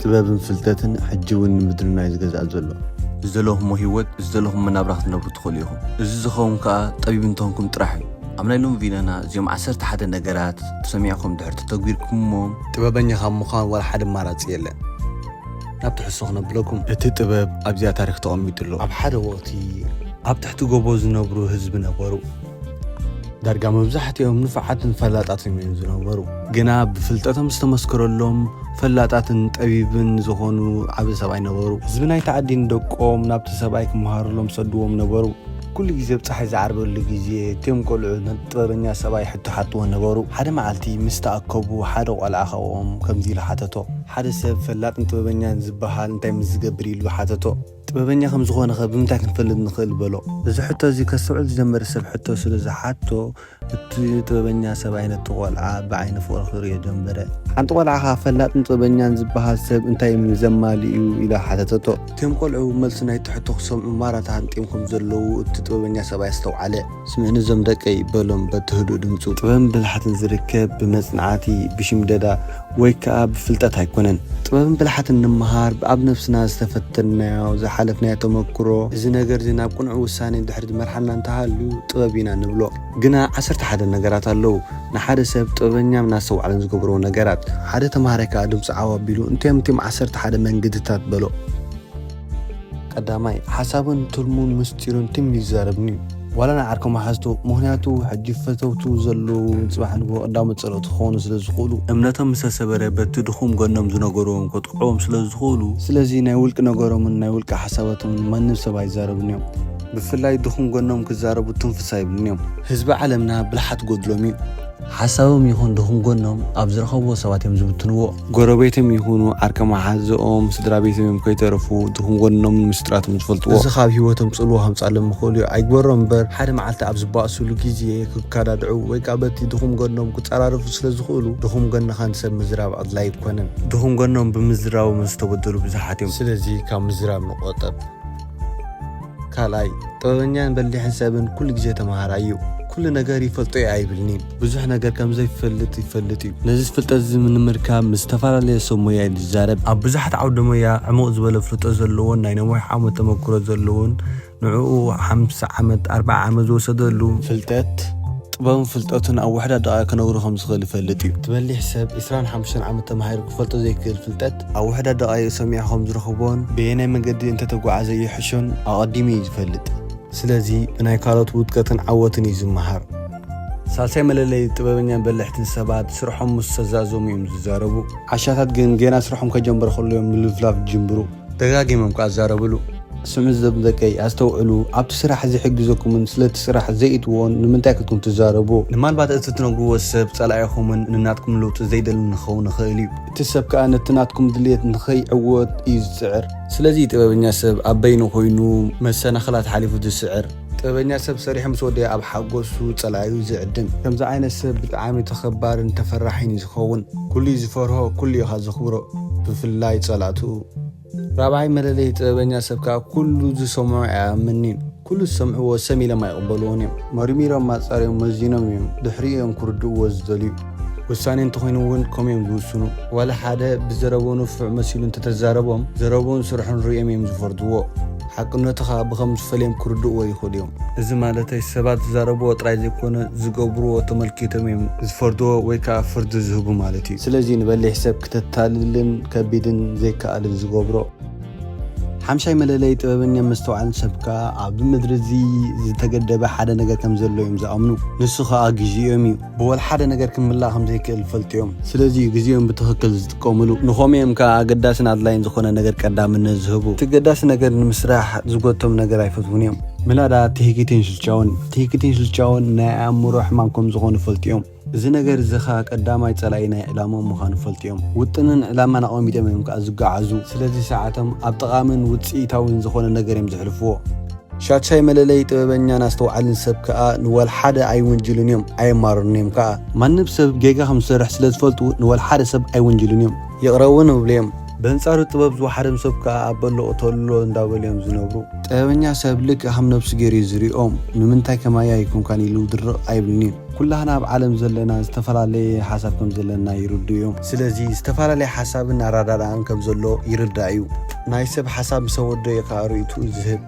ጥበብን ፍልጠትን ሕጂ እውን ንምድርና እዩ ዝገዝኣ ዘሎ። ዝደለኹሞ ህይወት፣ ዝደለኹሞ ናብራ ክትነብሩ ትኽእሉ ኢኹም። እዚ ዝኸውን ከኣ ጠቢብ እንተኾንኩም ጥራሕ እዩ። ኣብ ናይ ሎሚ ቪድዮና እዚኦም ዓሰርተ ሓደ ነገራት ተሰሚዕኩም ድሕር ተተግቢርኩምዎም፣ ጥበበኛ ካብ ምዃን ዋላ ሓደ ኣማራጺ የለን። ናብ ትሕዝቶ ክነብለኩም። እቲ ጥበብ ኣብዚኣ ታሪኽ ተቐሚጡ ኣሎ። ኣብ ሓደ ወቕቲ ኣብ ትሕቲ ጎቦ ዝነብሩ ህዝቢ ነበሩ። ዳርጋ መብዛሕትኦም ንፉዓትን ፈላጣትን እዮም ዝነበሩ። ግና ብፍልጠቶም ዝተመስከረሎም ፈላጣትን ጠቢብን ዝኾኑ ዓቢ ሰብኣይ ነበሩ። ህዝቢ ናይቲ ዓዲ ንደቆም ናብቲ ሰብኣይ ክመሃሩሎም ሰድዎም ነበሩ። ኩሉ ግዜ ኣብ ጸሓይ ዝዓርበሉ ግዜ እቶም ቆልዑ ነቲ ጥበበኛ ሰብኣይ ሕቶ ሓትዎ ነበሩ። ሓደ መዓልቲ ምስ ተኣከቡ ሓደ ቆልዓ ካብኦም ከምዚ ኢሉ ሓተቶ። ሓደ ሰብ ፈላጥን ጥበበኛን ዝበሃል እንታይ ምስ ዝገብር ኢሉ ሓተቶ። ጥበበኛ ከም ዝኾነ ኸ ብምንታይ ክንፈልጥ ንኽእል በሎ። እዚ ሕቶ እዚ ከስተውዕል ዝጀመረ ሰብ ሕቶ ስለ ዝሓቶ እቲ ጥበበኛ ሰብኣይ ነቲ ቆልዓ ብዓይኒ ፍቕሪ ክርእዮ ጀመረ። ሓንቲ ቆልዓ ኸኣ ፈላጥን ጥበበኛን ዝበሃል ሰብ እንታይ ዘማልእ እዩ ኢላ ሓተተቶ። እቶም ቆልዑ መልሲ ናይቲ ሕቶ ክሰምዑ ማራ ተሃንጢዮም ከም ዘለዉ እቲ ጥበበኛ ሰብኣይ ኣስተውዓለ። ስምዕኒ እዞም ደቀይ በሎም በቲ ህዱእ ድምጹ። ጥበብን ብልሓትን ዝርከብ ብመጽናዕቲ፣ ብሽምደዳ ወይ ከኣ ብፍልጠት ኣይኮነን። ጥበብን ብልሓትን ንምሃር ብኣብ ነፍስና ዝተፈተንናዮ ዝሓለፍናዮ ተመክሮ። እዚ ነገር እዚ ናብ ቅኑዕ ውሳኔ ድሕሪ ዝመርሓና እንተሃልዩ ጥበብ ኢና ንብሎ። ግና ዓሰርተ ሓደ ነገራት ኣለዉ ንሓደ ሰብ ጥበበኛ እናስተውዓለን ዝገብርዎ ነገራት። ሓደ ተምሃራይ ከኣ ድምጹ ዓው ኣቢሉ እንታዮም እቲም ዓሰርተ ሓደ መንገድታት በሎ። ቀዳማይ፣ ሓሳቡን ትልሙን ምስጢሩን ትም ይዛረብኒ እዩ። ዋላ ናይ ዓርኮ መሓዝቱ፣ ምኽንያቱ ሕጂ ፈተውቱ ዘለዉ ጽባሕ ንግሆ ቀዳሞት ጸላእቱ ክኾኑ ስለ ዝኽእሉ፣ እምነቶም ምስ ተሰበረ በቲ ድኹም ጎኖም ዝነገርዎም ከጥቅዕዎም ስለ ዝኽእሉ፣ ስለዚ ናይ ውልቂ ነገሮምን ናይ ውልቂ ሓሳባቶምን ማንም ሰብ ኣይዛረብን እዮም። ብፍላይ ድኹም ጎኖም ክዛረቡ ትንፍስ ኣይብሉን እዮም። ህዝቢ ዓለምና ብልሓት ጎድሎም እዩ። ሓሳቦም ይኹን ድኹም ጎኖም ኣብ ዝረኸብዎ ሰባት እዮም ዝብትንዎ። ጎረቤቶም ይኹኑ ዓርኪ መሓዝኦም፣ ስድራ ቤቶም እዮም ከይተረፉ ድኹም ጎኖምን ምስጢራቶም ዝፈልጥዎ። እዚ ካብ ህይወቶም ጽልዋ ከምጻሎም ምኽእሉ እዩ። ኣይግበሮም እምበር ሓደ መዓልቲ ኣብ ዝባእሱሉ ግዜ ክከዳድዑ ወይ ከኣ በቲ ድኹም ጎኖም ክጸራረፉ ስለ ዝኽእሉ ድኹም ጎንኻ ንሰብ ምዝራብ ኣድላይ ኣይኮነን። ድኹም ጎኖም ብምዝራቦም ዝተበደሉ ብዙሓት እዮም። ስለዚ ካብ ምዝራብ ንቆጠብ። ካልኣይ፣ ጥበበኛን በሊሕን ሰብን ኩሉ ግዜ ተምሃራይ እዩ። ኩሉ ነገር ይፈልጦ እየ ኣይብልን'ዩ። ብዙሕ ነገር ከም ዘይፈልጥ ይፈልጥ እዩ። ነዚ ፍልጠት እዚ ንምርካብ ምስ ዝተፈላለየ ሰብ ሞያ እዩ ዝዛረብ። ኣብ ብዙሓት ዓውደ ሞያ ዕሙቕ ዝበለ ፍልጠት ዘለዎን ናይ ነዊሕ ዓመት ተመክሮ ዘለዎን ንዕኡ ሓምሳ ዓመት፣ ኣርብዓ ዓመት ዝወሰደሉ ፍልጠት ጥበብን ፍልጠትን ኣብ ውሕዳት ደቓይቕ ክነግሮ ከም ዝኽእል ይፈልጥ እዩ። እቲ በሊሕ ሰብ ዒስራን ሓሙሽተን ዓመት ተማሂሩ ክፈልጦ ዘይክእል ፍልጠት ኣብ ውሕዳት ደቓይቕ ሰሚዑ ከም ዝረኽቦን በየናይ መገዲ እንተተጓዓዘ ይሕሾን ኣቐዲሙ እዩ ዝፈልጥ። ስለዚ ብናይ ካልኦት ውድቀትን ዓወትን እዩ ዝመሃር። ሳልሳይ መለለዪ ጥበበኛን በለሕትን ሰባት ስርሖም ምስ ተዛዘሙ እዮም ዝዛረቡ። ዓሻታት ግን ገና ስርሖም ከጀምሩ ከለዉ እዮም ምልፍላፍ ዝጅምሩ። ደጋጊሞም ከኣ ይዛረብሉ። ስምዑ ዘም ደቀይ፣ ኣስተውዕሉ፣ ኣብቲ ስራሕ ዝሕግዘኩምን ስለቲ ስራሕ ዘይእትዎን ንምንታይ ክትኩም ትዛረቡ? ንማልባት እቲ ትነግርዎ ሰብ ጸላኢኹምን ንናትኩም ለውጢ ዘይደሊ ንኸውን ይኽእል እዩ። እቲ ሰብ ከኣ ነቲ ናትኩም ድልየት ንኸይዕወት እዩ ዝጽዕር። ስለዚ ጥበበኛ ሰብ ኣብ በይኑ ኮይኑ መሰናኽላት ሓሊፉ ዝስዕር። ጥበበኛ ሰብ ሰሪሑ ምስ ወደየ ኣብ ሓጎሱ ጸላኢኡ ዝዕድም። ከምዚ ዓይነት ሰብ ብጣዕሚ ተኸባርን ተፈራሒን እዩ ዝኸውን። ኩሉ እዩ ዝፈርሆ፣ ኩሉ እዩ ከኣ ዘኽብሮ፣ ብፍላይ ጸላእትኡ። ራብዓይ መለለዪ ጥበበኛ ሰብ ከኣ ኩሉ ዝሰምዖ ኣይኣምንን እዩ። ኩሉ ዝሰምዕዎ ሰም ኢሎም ኣይቕበልዎን እዮም። መርሚሮም ኣጻርዮም መዚኖም እዮም ድሕሪኡ እዮም ክርድእዎ ዝደልዩ። ውሳኔ እንተኾይኑ እውን ከምኡ እዮም ዝውስኑ። ዋላ ሓደ ብዘረብኡ ንፉዕ መሲሉ እንተተዛረቦም ዘረብኡን ስርሑን ርእዮም እዮም ዝፈርድዎ። ሓቅነቱ ከኣ ብኸም ዝፈልዮም ክርድእዎ ይኽእሉ እዮም። እዚ ማለተይ ሰባት ዝዛረብዎ ጥራይ ዘይኮነ ዝገብርዎ ተመልኪቶም እዮም ዝፈርድዎ ወይ ከኣ ፍርዲ ዝህቡ ማለት እዩ። ስለዚ ንበሊሕ ሰብ ክተታልልን ከቢድን ዘይከኣልን ዝገብሮ። ሓምሻይ መለለዪ ጥበበኛ መስተውዓልን ሰብ ከኣ ኣብ ምድሪ እዚ ዝተገደበ ሓደ ነገር ከም ዘሎ እዮም ዝኣምኑ። ንሱ ከኣ ግዜኦም እዩ። ብወላ ሓደ ነገር ክምላእ ከም ዘይክእል ይፈልጡ እዮም። ስለዚ እዩ ግዜኦም ብትኽክል ዝጥቀምሉ። ንኸምኡ እዮም ከኣ ኣገዳስን ኣድላይን ዝኾነ ነገር ቀዳምነት ዝህቡ። እቲ ኣገዳሲ ነገር ንምስራሕ ዝጎቶም ነገር ኣይፈትዉን እዮም። ምናዳ ትህኪትን ሽልቻውን፣ ትህኪትን ሽልቻውን ናይ ኣእምሮ ሕማም ከም ዝኾኑ ይፈልጡ እዮም። እዚ ነገር እዚ ኸኣ ቀዳማይ ጸላኢ ናይ ዕላማኦም ምዃኑ ይፈልጡ እዮም። ውጥንን ዕላማን ኣቐሚጦም እዮም ከኣ ዝጓዓዙ። ስለዚ ሰዓቶም ኣብ ጠቓምን ውጽኢታውን ዝኾነ ነገር እዮም ዘሕልፍዎ። ሻድሻይ መለለዪ ጥበበኛን ኣስተውዓልን ሰብ ከኣ ንዋላ ሓደ ኣይወንጅሉን እዮም፣ ኣየማርሩን እዮም ከኣ። ማንም ሰብ ጌጋ ከም ዝሰርሕ ስለ ዝፈልጡ ንዋላ ሓደ ሰብ ኣይወንጅሉን እዮም። ይቕረ እውን ይብሉ እዮም። በንጻሩ ጥበብ ዝወሓደም ሰብ ከኣ ኣበሎ ቅተልሎ እንዳበሉ እዮም ዝነብሩ። ጥበበኛ ሰብ ልክዕ ከም ነብሱ ገይሩ እዩ ዝሪኦም። ንምንታይ ከማይ ኣይኮንካን ኢሉ ድርቕ ኣይብልን እዩ። ኩላህና ኣብ ዓለም ዘለና ዝተፈላለየ ሓሳብ ከም ዘለና ይርድኡ እዮም። ስለዚ ዝተፈላለየ ሓሳብን ኣረዳድኣን ከም ዘሎ ይርዳእ እዩ። ናይ ሰብ ሓሳብ ምስ ኣወደየ ከኣ ርእይትኡ ዝህብ።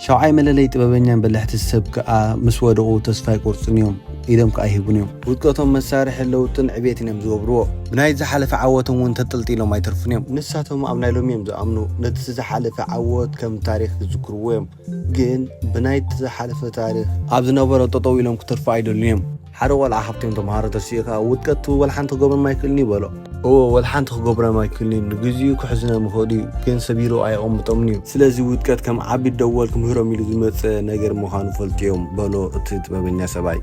ሻውዓይ መለለይ ጥበበኛን በላሕቲ ሰብ ከኣ ምስ ወደቑ ተስፋ ኣይቆርጹን እዮም። ኢዶም ከኣ ኣይህቡን እዮም። ውድቀቶም መሳርሒ ለውጥን ዕቤትን እዮም ዝገብርዎ። ብናይ ዝሓለፈ ዓወቶም እውን ተጠልጢሎም ኣይተርፉን እዮም። ንሳቶም ኣብ ናይ ሎሚ እዮም ዝኣምኑ። ነቲ ዝሓለፈ ዓወት ከም ታሪኽ ይዝክርዎ እዮም። ግን ብናይቲ ዝሓለፈ ታሪኽ ኣብ ዝነበሮ ጠጠው ኢሎም ክተርፉ ኣይደልዩን እዮም። ሓደ ቆልዓ ካብቶም ተምሃሮ ተሲኡ ከኣ ውድቀት ወላ ሓንቲ ክገብሮም ኣይክእልን እዩ በሎ። እዎ፣ ወላ ሓንቲ ክገብሮም ኣይክእልን እዩ። ንግዚኡ ክሕዝኖም ይኽእል እዩ፣ ግን ሰቢሩ ኣየቐምጦምን እዩ። ስለዚ ውድቀት ከም ዓቢ ደወል ክምህሮም ኢሉ ዝመጸ ነገር ምዃኑ ፈልጡ እዮም በሎ እቲ ጥበበኛ ሰብኣይ።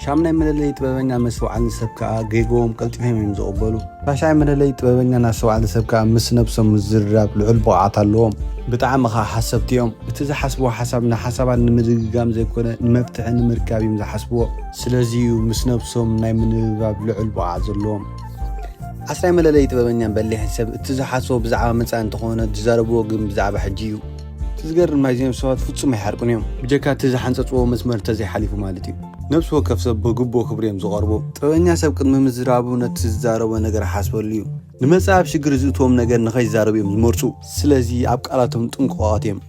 ሻምናይ መለለይ ጥበበኛ መስተውዓልን ሰብ ከኣ ጌግኦም ቀልጢፎም እዮም ዝቕበሉ። ሻሻይ መለለይ ጥበበኛን ኣስተውዓሊ ሰብ ከኣ ምስ ነብሶም ምዝርራብ ልዑል ብቕዓት ኣለዎም። ብጣዕሚ ከኣ ሓሰብቲ እዮም። እቲ ዝሓስብዎ ሓሳብ ንሓሳባት ንምድግጋም ዘይኮነ ንመፍትሒ ንምርካብ እዮም ዝሓስብዎ። ስለዚ እዩ ምስ ነብሶም ናይ ምንብባብ ልዑል ብቕዓት ዘለዎም። ዓስራይ መለለይ ጥበበኛን በሊሕን ሰብ እቲ ዝሓስቦ ብዛዕባ መጻኢ እንተኾነ ዝዛረብዎ ግን ብዛዕባ ሕጂ እዩ። እቲ ዝገርም ናይዚኦም ሰባት ፍጹም ኣይሓርቁን እዮም። ብጀካ እቲ ዝሓንጸጽዎ መስመር እንተዘይሓሊፉ ማለት እዩ። ነብሲ ወከፍ ሰብ ብግቡእ ክብሪ እዮም ዝቐርቡ። ጥበበኛ ሰብ ቅድሚ ምዝራቡ ነቲ ዝዛረቦ ነገር ሓስበሉ እዩ። ንመጻኢ ኣብ ሽግር ዝእትዎም ነገር ንኸይዛረቡ እዮም ዝመርጹ። ስለዚ ኣብ ቃላቶም ጥንቁቓት እዮም።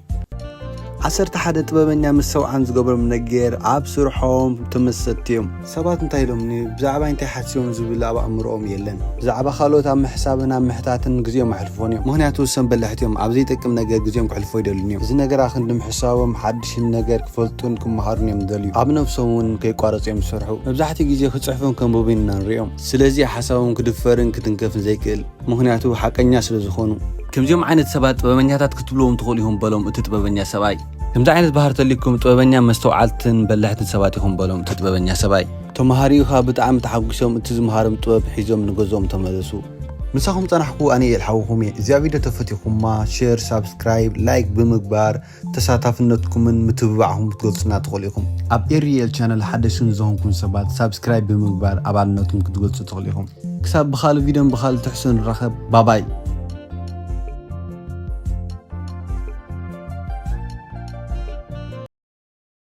ዓሰርተ ሓደ ጥበበኛ መስተውዓሊ ዝገብሮም ነገር ኣብ ስርሖም ተመሰጥቲ እዮም። ሰባት እንታይ ኢሎምኒ፣ ብዛዕባ እንታይ ሓሲቦም ዝብል ኣብ ኣእምሮኦም የለን። ብዛዕባ ካልኦት ኣብ ምሕሳብን ኣብ ምሕታትን ግዜኦም ኣሕልፎን እዮም። ምኽንያቱ እሶም በላሕቲ እዮም። ኣብ ዘይጠቅም ነገር ግዜኦም ክሕልፎ ኣይደልዩን እዮም። እዚ ነገር ኣኽንዲ ምሕሳቦም ሓድሽን ነገር ክፈልጡን ክመሃሩን እዮም ዝደልዩ። ኣብ ነብሶም እውን ከይቋረጹ እዮም ዝሰርሑ። መብዛሕትኡ ግዜ ክጽሕፉን ከንብቡን ኢና ንሪኦም። ስለዚ ሓሳቦም ክድፈርን ክትንከፍን ዘይክእል። ምኽንያቱ ሓቀኛ ስለ ዝኾኑ። ከምዚኦም ዓይነት ሰባት ጥበበኛታት ክትብልዎም ትኽእሉ ኢኹም በሎም እቲ ጥበበኛ ሰብኣይ። ከምዚ ዓይነት ባህሪ ተልይኩም ጥበበኛ መስተውዓልትን በላሕትን ሰባት ኢኹም በሎም እቲ ጥበበኛ ሰብኣይ። ተምሃሪኡ ኸኣ ብጣዕሚ ተሓጒሶም እቲ ዝምሃሮም ጥበብ ሒዞም ንገዝኦም ተመለሱ። ምሳኹም ጸናሕኩ ኣነ ኤል ሓውኹም እየ። እዚኣ ቪድዮ ተፈቲኹማ ሼር፣ ሳብስክራይብ፣ ላይክ ብምግባር ተሳታፍነትኩምን ምትብባዕኹም ክትገልጹና ትኽእሉ ኢኹም። ኣብ ኤሪኤል ቻነል ሓደሽቲ ንዝኾንኩም ሰባት ሳብስክራይብ ብምግባር ኣባልነትኩም ክትገልጹ ትኽእሉ ኢኹም። ክሳብ ብኻልእ ቪድዮን ብኻልእ ትሕዝቶ ንራኸብ። ባባይ።